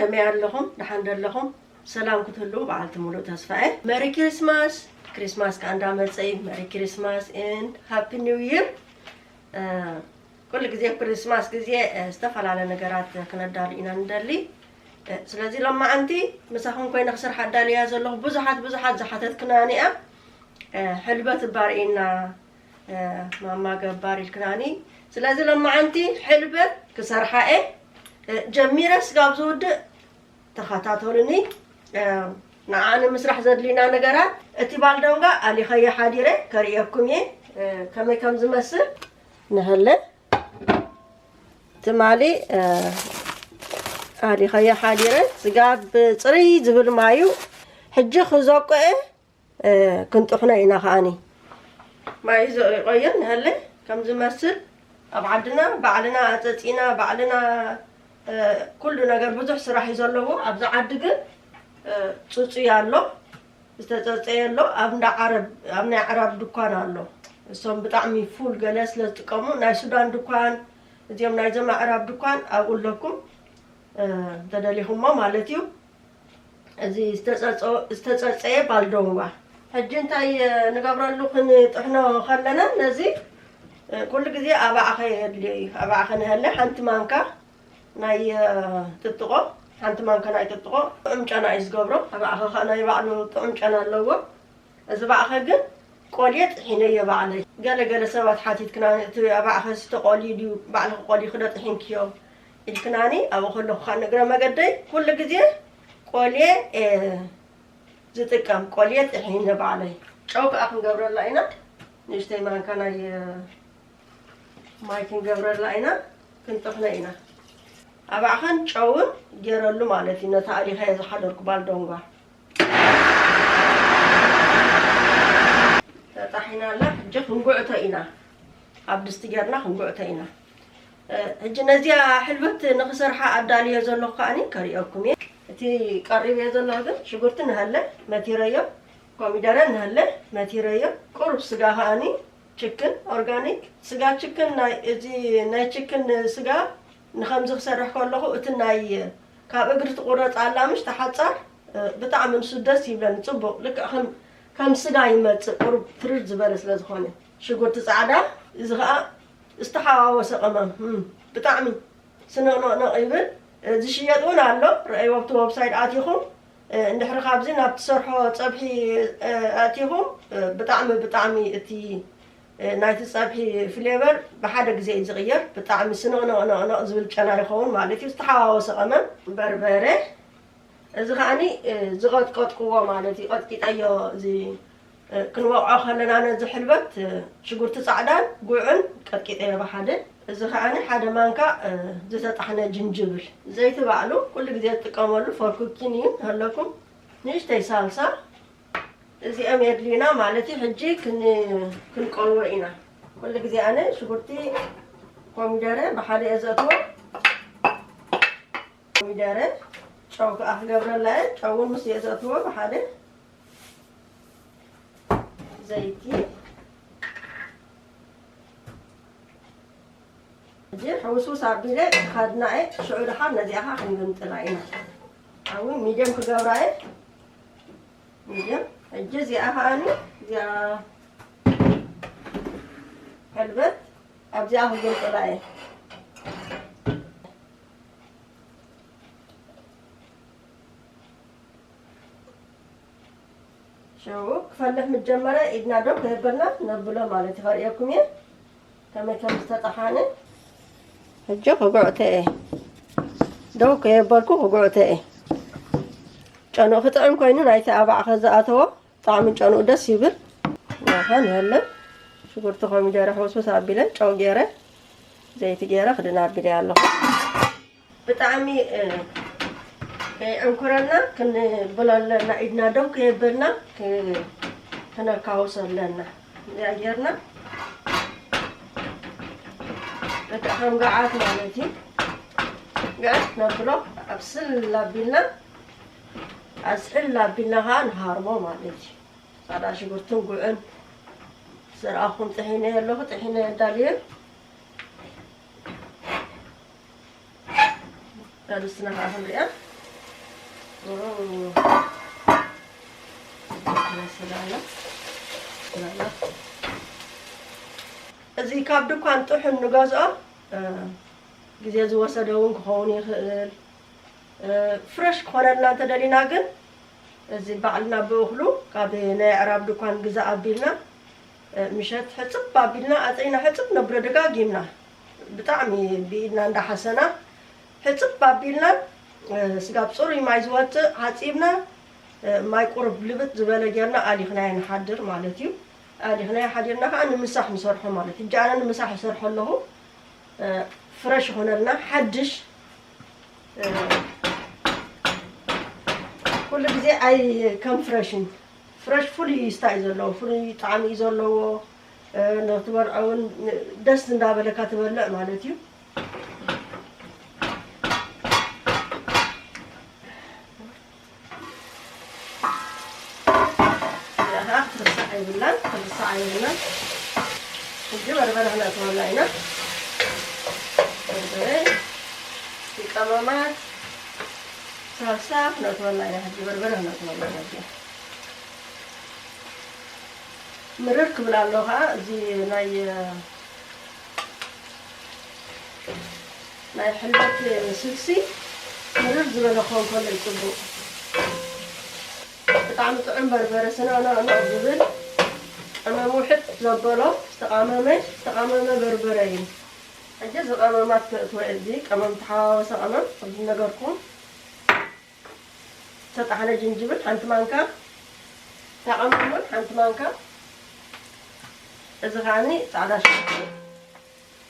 ከመይ ኣለኹም? ደሓን ዶ ኣለኹም? ሰላም ክትህልዉ በዓልቲ ሙሉእ ተስፋ እየ። መሪ ክሪስማስ። ክሪስማስ ከኣ እንዳመጸ እዩ። መሪ ክሪስማስ and ሃፒ ኒው ይር። ኩሉ ግዜ ኣብ ክሪስማስ ግዜ ዝተፈላለየ ነገራት ክነዳሉ ኢና ንደሊ። ስለዚ ሎማዓንቲ ምሳኹም ኮይነ ክሰርሕ ኣዳልያ ዘለኹ ብዙሓት ብዙሓት ዝሓተትክናኒ እያ። ሕልበት እባ ርኢና፣ ማማ ገባር ኢልክናኒ። ስለዚ ሎማዓንቲ ሕልበት ክሰርሓ እየ። ጀሚረ ስጋብ ዝውድእ ተኸታተሉኒ። ንዓኒ ምስራሕ ዘድልዩና ነገራት፣ እቲ ባልዶንጋ ኣሊኸየ ሓዲረ ከርእየኩም እየ፣ ከመይ ከም ዝመስል። ንሀለ ትማሊ ኣሊኸየ ሓዲረ፣ ስጋ ብፅርይ ዝብል ማዩ ሕጂ ክዘቆ እየ። ክንጥሕኖ ኢና ከዓኒ። ማይ ዘ-፣ ቆየን ንሀለ ከም ዝመስል ኣብ ዓድና ባዕልና ኣፀፂና ባዕልና፣ ኩሉ ነገር ብዙሕ ስራሕ እዩ ዘለዎ። ኣብዚ ዓዲ ግን ፅፁይ ኣሎ፣ ዝተፀፀየ ኣሎ። ኣብ እንዳ ዓረብ፣ ኣብ ናይ ዓረብ ድኳን ኣሎ። እሶም ብጣዕሚ ፉል ገለ ስለ ዝጥቀሙ ናይ ሱዳን ድኳን፣ እዚኦም ናይዞም ኣዕራብ ድኳን ኣብኡ ኣለኩም፣ እንተደሊኹሞ ማለት እዩ። እዚ ዝተጸጸ-፣ ዝተጸጸየ ባልዶንጓ። ሕጂ እንታይ ንገብረሉ ክንጥሕኖ ከለና፣ ነዚ ኩሉ ግዜ ኣባዕኸ የድልዮ እዩ። ኣባዕኸ ንሀለ ሓንቲ ማንካ ናይ ጥጥቖ፣ ሓንቲ ማንካ ናይ ጥጥቖ ጥዑም ጨና እዩ ዝገብሮ። ኣባዕኸ ከኣ ናይ ባዕሉ ጥዑም ጨና ኣለዎ። እዚ ባዕኸ ግን ቆልየ ጥሒነዮ ባዕለይ። ገለ ገለ ሰባት ሓቲትክና፣ እቲ ኣባዕኸ ዝተቆልዩ ድዩ፣ ባዕልኺ ቆሊኺ ዶ ጥሒንክዮ ኢልክናኒ። ኣብኡ ከለኹ ከኣ ንእግረ መገደይ ኩሉ ግዜ ቆልየ እየ ዝጥቀም፣ ቆልየ ጥሒነ ባዕለይ። ጨው ከኣ ክንገብረላ ኢና፣ ንእሽተይ ማንካ ናይ ማይ ክንገብረላ ኢና፣ ክንጥሕነ ኢና። ኣባዕኸን ጨውን ገይረሉ ማለት እዩ፣ ነታ ኣሊኸያ ዝሓደርኩ ባልዶንጓ። ተጣሒና ኣላ፣ ሕጂ ክንጉዕቶ ኢና። ኣብ ድስቲ ጌርና ክንጉዕቶ ኢና። እ፣ ሕጂ ነዚኣ ሕልበት ንኽሰርሓ ኣዳልዮ ዘለኹ ከኣኒ ከርእየኩም እየ። እቲ ቀሪበዮ ዘለኹ ግን ሽጉርቲ ንሀለ መቲረዮ፣ ኮሚደረ ንሀለ መቲረዮ፣ ቁሩብ ስጋ ከኣኒ ችክን ኦርጋኒክ ስጋ ችክን፣ ናይ፣ እዚ ናይ ችክን ስጋ ንኸምዚ ክሰርሕ ከለኹ፣ እቲ ናይ ካብ እግሪ ትቑረጽ ኣላ፣ ምሽ ተሓጻር፣ እ፣ ብጣዕሚ ንሱ ደስ ይብለኒ። ጽቡቕ፣ ልክዕ ከም፣ ከም ስጋ ይመጽእ፣ ቁሩብ ትርር ዝበለ ስለ ዝኾነ። ሽጉርቲ ጻዕዳ፣ እዚ ኸኣ ዝተሓዋወሰ ቀመም፣ እም፣ ብጣዕሚ ስንቕንቕንቕ ይብል። እ፣ ዝሽየጥ እውን ኣሎ፣ ረኣይዎ ኣብቲ ወብሳይት ኣቲኹም። እ፣ እንድሕሪ ካብዚ ናብ ትሰርሖ ጸብሒ፣ እ፣ ኣእቲኹም፣ እ፣ ብጣዕሚ፣ ብጣዕሚ እቲ፣ እ፣ ናይቲ ጸብሒ ፍሌቨር ብሓደ ግዜ እዩ ዝቕየር። ብጣዕሚ ስንቕንቕንቕንቕ ዝብል ጨና ይኸውን ማለት እዩ። ዝተሓዋወሰ ቀመም፣ በርበረ፣ እዚ ከኣኒ፣ እ፣ ዝቐጥቀጥክዎ ማለት እዩ። ቀጥቂጠዮ፣ እዚ፣ እ፣ ክንወቕዖ ከለና ነዚ ሕልበት፣ እ፣ ሽጉርቲ ጻዕዳን ጉዕን ቀጥቂጠዮ ብሓደ። እዚ ከኣኒ ሓደ ማንካ፣ እ፣ ዝተጣሕነ ጅንጅብል። ዘይቲ ባዕሉ ኩሉ ግዜ ዝጥቀመሉ ፎር ኩኪን እዩ። ሃለኩም ንእሽተይ ሳልሳ። እዚኦም የድልዩና ማለት እዩ። ሕጂ ክን-፣ ክንቀልዎ ኢና። ኩሉ ግዜ ኣነ ሽጉርቲ ኮሚደረ ብሓደ እየ ዘእትዎ። ኮሚደረ ጨው ከኣ ክገብረላ እየ። ጨው እውን ምስ እየ ዘእትዎ ብሓደ። ዘይቲ ሕጂ ሕውስውስ ኣቢለ ክኸድና እየ። ሽዑ ደሓር ነዚኣ ኸዓ ክንግምጥላ ኢና። ኣዊ ሚድየም ክገብራ እየ። ሚድየም። ሕጂ እዚኣ ኸኣኒ እዚኣ ሕልበት ኣብዚኣ ክግምጥላ እየ። ሽዑ ክፈልሕ ምስ ጀመረ ኢድና ደው ከየበልና ነብሎ ማለት እዩ። ከርእየኩም እየ ከመይ ከም ዝተጠሓነ። ሕጂ ክጉዕተ እየ። ደው ከየበልኩ ክጉዕተ እየ። ጨንኡ ክጥዕም ኮይኑ ናይቲ ኣባዕኸ ዝኣተዎ ጣዕሚ ጨንኡ ደስ ይብል። ናኻ ንበልዕ ሽጉርቲ ኮሚደረ ሕውስውስ ኣቢለ ጨው ገይረ ዘይቲ ገይረ ክድን ኣቢለ ኣለኹ። ብጣዕሚ፣ እ፣ ከይዕንኩረና ክንብሎ ኣለና፣ ኢድና ደው ከየበልና ክ-፣ ክነካውሶ ኣለና። እዚኣ ጌርና ልክዕ ከም ገዓት ማለት እዩ። ገዓት ነብሎ ኣብስል ኣቢልና፣ ኣዝሕል ኣቢልና ኸዓ ንሃርሞ ማለት እዩ። ጻዕዳ ሽጉርትን ጉዕን ዝረኣኹም ጥሒነ ኣለኹ፣ ጥሒነ ኣዳልየ። ኣርእስትና ከዓ ክንሪኣ። እዚ ካብ ድኳን ጥሑን ንገዝኦ ግዜ ዝወሰደ እውን ክኸውን ይኽእል። ፍረሽ ክኾነልና እንተደሊና ግን እዚ ባዕልና ብእኽሉ ካብ ናይ ኣዕራብ ድኳን ግዛእ ኣቢልና ምሸት ሕፅብ ኣቢልና ኣፀይና ሕፅብ ነብሎ ደጋጊምና ብጣዕሚ ብኢድና እንዳሓሰና ሕፅብ ኣቢልና ስጋብ ፅሩይ ማይ ዝወፅእ ሓፂብና ማይ ቁርብ ልብጥ ዝበለ ጌርና ኣሊኽናዮ ንሓድር ማለት እዩ። ኣሊኽናዮ ሓዲርና ከዓ ንምሳሕ ንሰርሖ ማለት እዩ። ሕጂ ኣነ ንምሳሕ ይሰርሖ ኣለኹ። ፍረሽ ይኾነልና ሓድሽ ኩሉ ግዜ ኣይ ከም ፍረሽን ፍረሽ ፍሉይ ስታይ ዘለዎ ፍሉይ ጣዕሚ እዩ ዘለዎ። ነቲ በልዖ እውን ደስ እንዳበለካ ትበልዕ ማለት እዩ። እዚኣ ከዓ ክትርሳዕ የብላን፣ ክትርሳዕ የብላን። ሕጂ በርበረ ክነእትወላ ኢና። በርበረ፣ ቀመማት፣ ሳልሳ ክነእትወላ ኢና። ሕጂ በርበረ ክነእትወላ ኢና። ሕጂ ምርር ክብል ኣሎ ከዓ እዚ ናይ ናይ ሕልበት ስልሲ ምርር ዝበለ ክኸውን ከሎ እዩ ፅቡቕ። ብጣዕሚ ጥዑም በርበረ ስነቕነቕነቕ ዝብል ቀመም ውሕጥ ዘበሎ ዝተቓመመ ዝተቓመመ በርበረ እዩ። ሕጂ እዚ ቀመማት ከእትወ እዚ ቀመም ተሓዋወሰ ቀመም ከምዚ ነገርኩም ዝተጣሕነ ጅንጅብል ሓንቲ ማንካ፣ ተቐመሙን ሓንቲ ማንካ። እዚ ከዓኒ ጻዕዳ ሽጉርቲ።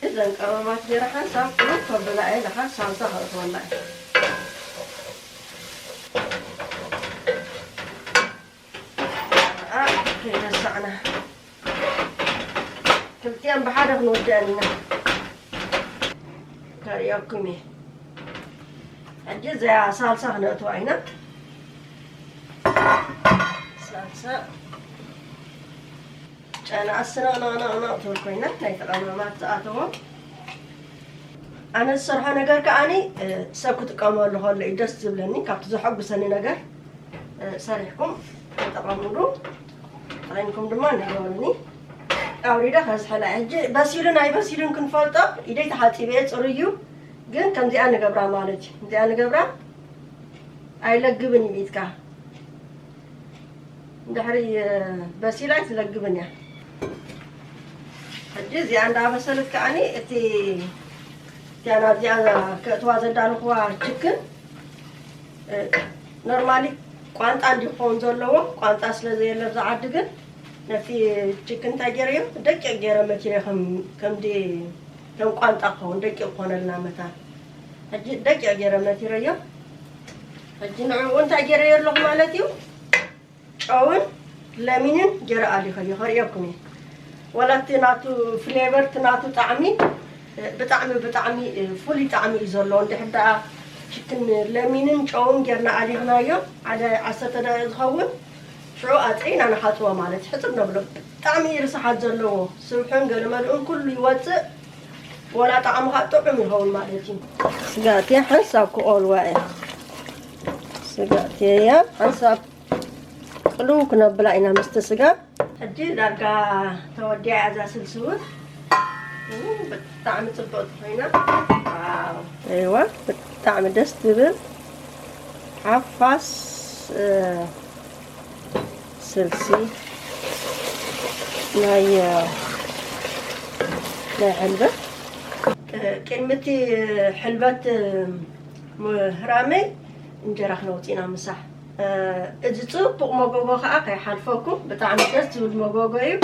እዘን ቀመማት ገይረ ሓንሳብ ኩሉ ከብላ እየ፣ ለኻ ሳልሳ ከእትወላ እየ። ኣ፣ ከይረሳዕና። ክልቲኣን ብሓደ ክንወድአን ኢና። ከርእየኩም እየ። ሕጂ እዚኣ ሳልሳ ክነእትዋ ኢና። ሳልሳ ጨና ኣስነቕነቕነቕነቕ ትብል ኮይና፣ ናይ ተቐመማት ዝኣተዎ። ኣነ ዝሰርሖ ነገር ከኣኒ፣ እ፣ ሰብ ክጥቀመሉ ከሎ እዩ ደስ ዝብለኒ፣ ካብቲ ዘሐጉሰኒ ነገር። ሰሪሕኩም ተጠቐምሉ። ጥዒምኩም ድማ ንገሩኒ። ኣውሪደ ከዝሕላ። ሕጂ በሲሉን ኣይበሲሉን ክንፈልጦ ኢደይ ተሓፂበ እየ፣ ፅሩይ እዩ። ግን ከምዚኣ ንገብራ ማለት እዩ። ከምዚኣ ንገብራ ኣይለግብን እዩ ኢድካ። እንድሕሪ በሲላ ኣይትለግብን እያ። ሕጂ እዚኣ እንዳበሰለት ከዓኒ እቲ እቲኣ ናብዚኣ ከእትዋ ዘዳለኽዋ ችክን ኖርማሊ ቋንጣ እንዲ ክኸውን ዘለዎ፣ ቋንጣ ስለ ዘየለ ኣብዚ ዓዲ ግን ነቲ ችክን እንታይ ገይረዮ ደቂቕ ገይረ መቲረ ከም ከምዲ ከም ቋንጣ ክኸውን ደቂቕ ክኾነልና መታን። ሕጂ ደቂቕ ገይረ መቲረዮ። ሕጂ ንዕኡ እንታይ ገይረዮ ኣለኹ ማለት እዩ። ጨውን ለሚንን ገይረ ኣሊኸዮ ከርእየኩም እየ። ወላ እቲ ናቱ ፍሌቨር፣ እቲ ናቱ ጣዕሚ፣ እ፣ ብጣዕሚ፣ ብጣዕሚ፣ እ፣ ፍሉይ ጣዕሚ እዩ ዘለዎ። እንድሕር ደኣ ችክን ለሚንን ጨውን ጌርና ኣሊኽናዮ፣ ሓደ ዓሰርተ ደቂቕ ዝኸውን፣ ሽዑ ኣጽሪና ንሓጽቦ ማለት እዩ። ሕጽብ ነብሎ። ብጣዕሚ እዩ ርስሓት ዘለዎ። ስብሕን ገለመልኡን ኩሉ ይወጽእ። ወላ ጣዕሙ ከዓ ጥዑም ይኸውን ማለት እዩ። ስጋ ኣትየ ሓንሳብ ክቖልዋ እየ። ስጋ ኣትየያ ሓንሳብ ቅልው ክነብላ ኢና ምስቲ ስጋ። ሕጂ ዳርጋ ተወዲኣ እያ እዛ ስልሲ እውን። ኡ፣ ብጣዕሚ ጽብቕቲ ኮይና። ዋው። እዋ፣ ብጣዕሚ ደስ ትብል ሓፋስ፣ እ፣ ስልሲ ናይ፣ እ፣ ናይ ሕልበት። ቅ-፣ ቅድሚ እቲ ሕልበት ምህራመይ እንጀራ ክነውፅእና ምሳሕ። እ፣ እዚ ጽቡቕ መጎጎ ኸዓ ከይሓልፈኩም፣ ብጣዕሚ ደስ ዝብል መጎጎ እዩ።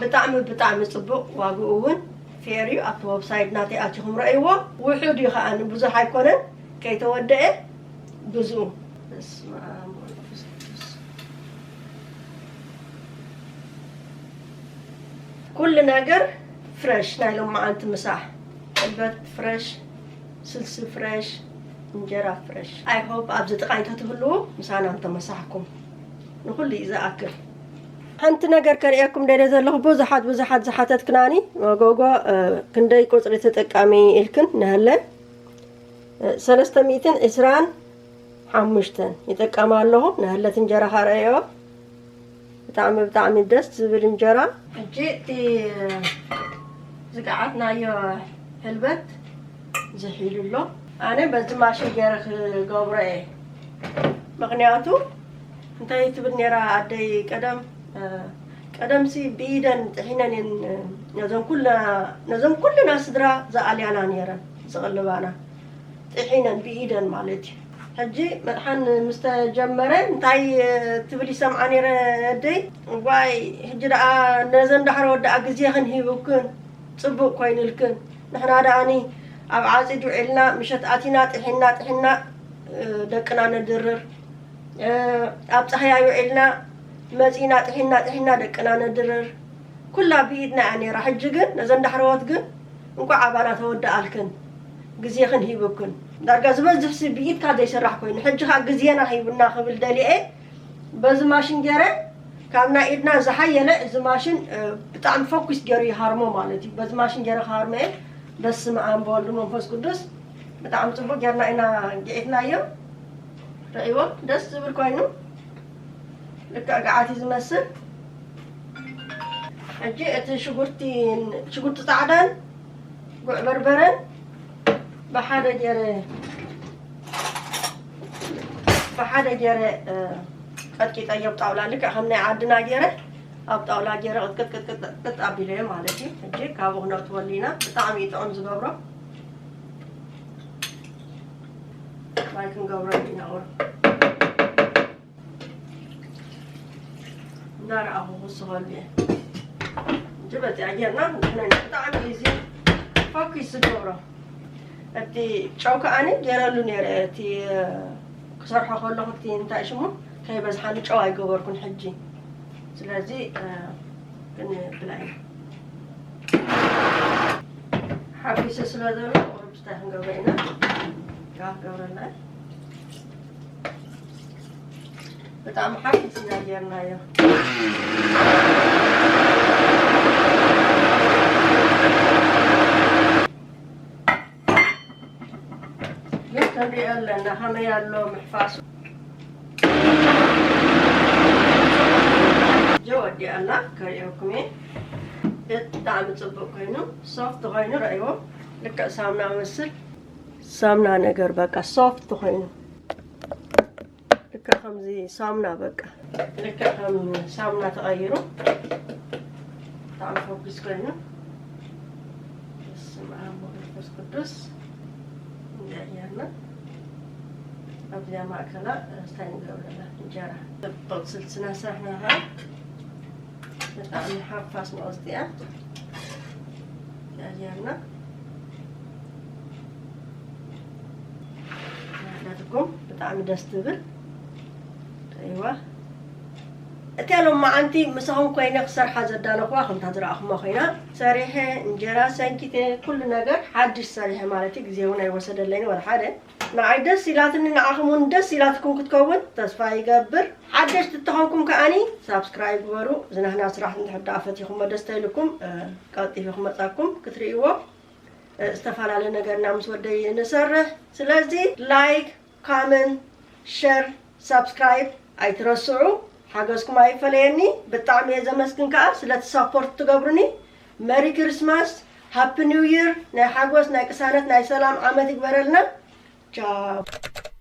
ብጣዕሚ፣ ብጣዕሚ ጽቡቕ፣ ዋግኡ እውን ፌር እዩ። ኣብቲ ወብሳይት ናተይ ኣቲኹም ረእይዎ። ውሑድ እዩ ኸዓ፣ ብዙሕ ኣይኮነን፣ ከይተወደአ ግዝኡ። በስመ ኣብ ወመንፈስ ቅዱስ። ኩሉ ነገር ፍረሽ፣ ናይ ሎማዓንቲ ምሳሕ፣ ሕልበት ፍረሽ፣ ስልሲ ፍረሽ፣ እንጀራ ፍረሽ። I hope ኣብዚ ጥቓይ እንተትህልዉ ምሳና እንተመሳሕኩም። ንኹሉ እዩ ዝኣክል። ሓንቲ ነገር ከርእየኩም ደልየ ዘለኹ፣ ብዙሓት፣ ብዙሓት ዝሓተትክናኒ፣ መጎጎ፣ እ፣ ክንደይ ቁጽሪ ተጠቃሚ ኢልክን ንሃለ፣ እ፣ ሰለስተ ሚእትን ዕስራን ሓሙሽተን ይጥቀም ኣለኹ። ንህለት እንጀራ ከረዮ ብጣዕሚ ብጣዕሚ ደስ ዝብል እንጀራ። ሕጂ እቲ ዝገዓትናዮ ሕልበት ዝሒሉ ኣሎ። ኣነ በዚ ማሽን ገይረ ክገብሮ እየ። ምኽንያቱ እንታይ ትብል ነይራ ኣደይ ቀደም፣ እ፣ ቀደምሲ ብኢደን ጥሒነን እየን ነዘን ኩላ-፣ ነዘን ኩልና ስድራ ዝኣልያና ነይረን፣ ዝቕልባና። ጥሒነን ብኢደን ማለት እዩ። ሕጂ መጥሓን ምስ ተጀመረ እንታይ ትብል ይሰምዓ ነይረ ኣደይ፣ "ዋይ፣ ሕጂ ደኣ ነዘን ዳሕሮ ወዳኣ ግዜኽን ሂብክን፣ ጽቡቕ ኮይንልክን። ንሕና ደኣኒ ኣብ ዓጺድ ውዒልና፣ ምሸት ኣቲና ጥሒና፣ ጥሒና፣ እ፣ ደቅና ነድርር። እ፣ ኣብ ጻህያይ ውዒልና፣ መጺና ጥሒና፣ ጥሒና ደቅና ነድርር። ኩላ ብኢድና እያ ነይራ። ሕጂ ግን ነዘን ዳሕረዎት ግን እንቋዕ ኣባና ተወደኣልክን፣ ግዜኽን ሂብክን። ዳርጋ ዝበዝሕሲ ብኢድካ ዘይስራሕ ኮይኑ፣ ሕጂ ኸኣ ግዜና ሂቡና ክብል ደልየ እየ። በዚ ማሽን ገይረ ካብ ናይ ኢድና ዝሓየለ እዚ ማሽን፣ እ፣ ብጣዕሚ ፎኩስ ገይሩ ይሃርሞ ማለት እዩ። በዚ ማሽን ገይረ ክሃርሞ እየ። በስመ ኣብ ወወልድ ወመንፈስ ቅዱስ። ብጣዕሚ ጽቡቕ ጌርና ኢና ጌዒትናዮ። ርእይዎ፣ ደስ ዝብል ኮይኑ ልክዕ ገዓት እዩ ዝመስል። ሕጂ እቲ ሽጉርቲ፣ ሽጉርቲ ጻዕዳን ጉዕ በርበረን ብሓደ ገይረ፣ ብሓደ ገይረ፣ እ፣ ቀጥቂጠዮ ኣብ ጣውላ፣ ልክዕ ከም ናይ ዓድና ገይረ ኣብ ጣውላ ገይረ ቅጥቅጥ ቅጥቅጥ ቅጥቅጥ ኣቢለዮ ማለት እዩ። ሕጂ ካብኡ ክነእትወሉ ኢና። ብጣዕሚ እዩ ጥዑም ዝገብሮ። ማይ ክንገብረሉ ኢና ቁሩብ። እንዳረኣኹ ክስኸሉ እየ። ሕጂ በዚኣ ጌርና ንሕነ ብጣዕሚ ኢዚ ፎኪስ ዝገብሮ። እቲ ጨው ከኣኒ ገይረሉ ነይረ፣ እቲ ክሰርሖ ከለኹ እቲ እንታይ ሽሙ ከይበዝሓኒ ጨው ኣይገበርኩን ሕጂ። ስለዚ፣ እ፣ ክንብላ ኢና። ሓፊሱ ስለ ዘሎ ቁሩብ ስታይ ክንገብሮ ኢና። ያ ክገብረልና። ብጣዕሚ ሓፊስ ኢና ጌርናዮ። ግን ክንሪኦ ኣለና ከመይ ኣሎ ምሕፋሱ። ጀ ወዲኣ ኣላ ከሪኦኩም እየ። ብጣዕሚ ጽቡቕ ኮይኑ፣ ሶፍት ኮይኑ ረእይዎ። ልክዕ ሳሙና መስል። ሳሙና ነገር በቃ ሶፍት ኮይኑ። ልክዕ ከምዚ ሳሙና በቃ። ልክዕ ከም ሳሙና ተቐይሩ። ብጣዕሚ ፎኪስ ኮይኑ። በስመ ኣብ ወመንፈስ ቅዱስ። እንዲያ ጌርና ኣብዚኣ ማእከላ፣ እ፣ ስታይ ንገብረላ እንጀራ። ጽቡቕ ስልስና ስራሕና ኸዓ ብጣዕሚ ሓፋስ መቐዝቲ እያ። እንዲያ ጌርና ናትኩም ብጣዕሚ ደስ ትብል። እዋ። እቲኣ ሎማዓንቲ ምሳኹም ኮይነ ክሰርሓ ዘዳለኹዋ ከምታ ዝረኣኹማ ኮይና፣ ሰሪሐ፣ እንጀራ ሰንኪተ፣ ኩሉ ነገር ሓድሽ ሰሪሐ ማለት እዩ። ግዜ እውን ኣይወሰደለይን ወላ ሓደ። ንዓይ ደስ ኢላትኒ፣ ንዓኹም እውን ደስ ኢላትኩም ክትከውን ተስፋ ይገብር። ሓደሽቲ እተኾንኩም ከኣኒ ሳብስክራይብ ግበሩ። እዚ ናህና ስራሕ እንድሕር ደኣ ፈቲኹሞ ደስ ተይልኩም፣ እ፣ ቀልጢፈ ክመጻኩም ክትርእይዎ፣ እ፣ ዝተፈላለየ ነገርና ምስ ወደይ ንሰርሕ። ስለዚ ላይክ፣ ካመንት፣ ሸር፣ ሳብስክራይብ ኣይትረስዑ። ሓገዝኩም ኣይፈለየኒ። ብጣዕሚ እየ ዘመስግን ከኣ ስለቲ ሳፖርት ትገብሩኒ። መሪ ክሪስማስ፣ ሃፒ ኒው ይር፣ ናይ ሓጎስ፣ ናይ ቅሳነት፣ ናይ ሰላም ዓመት ይግበረልና። ቻው።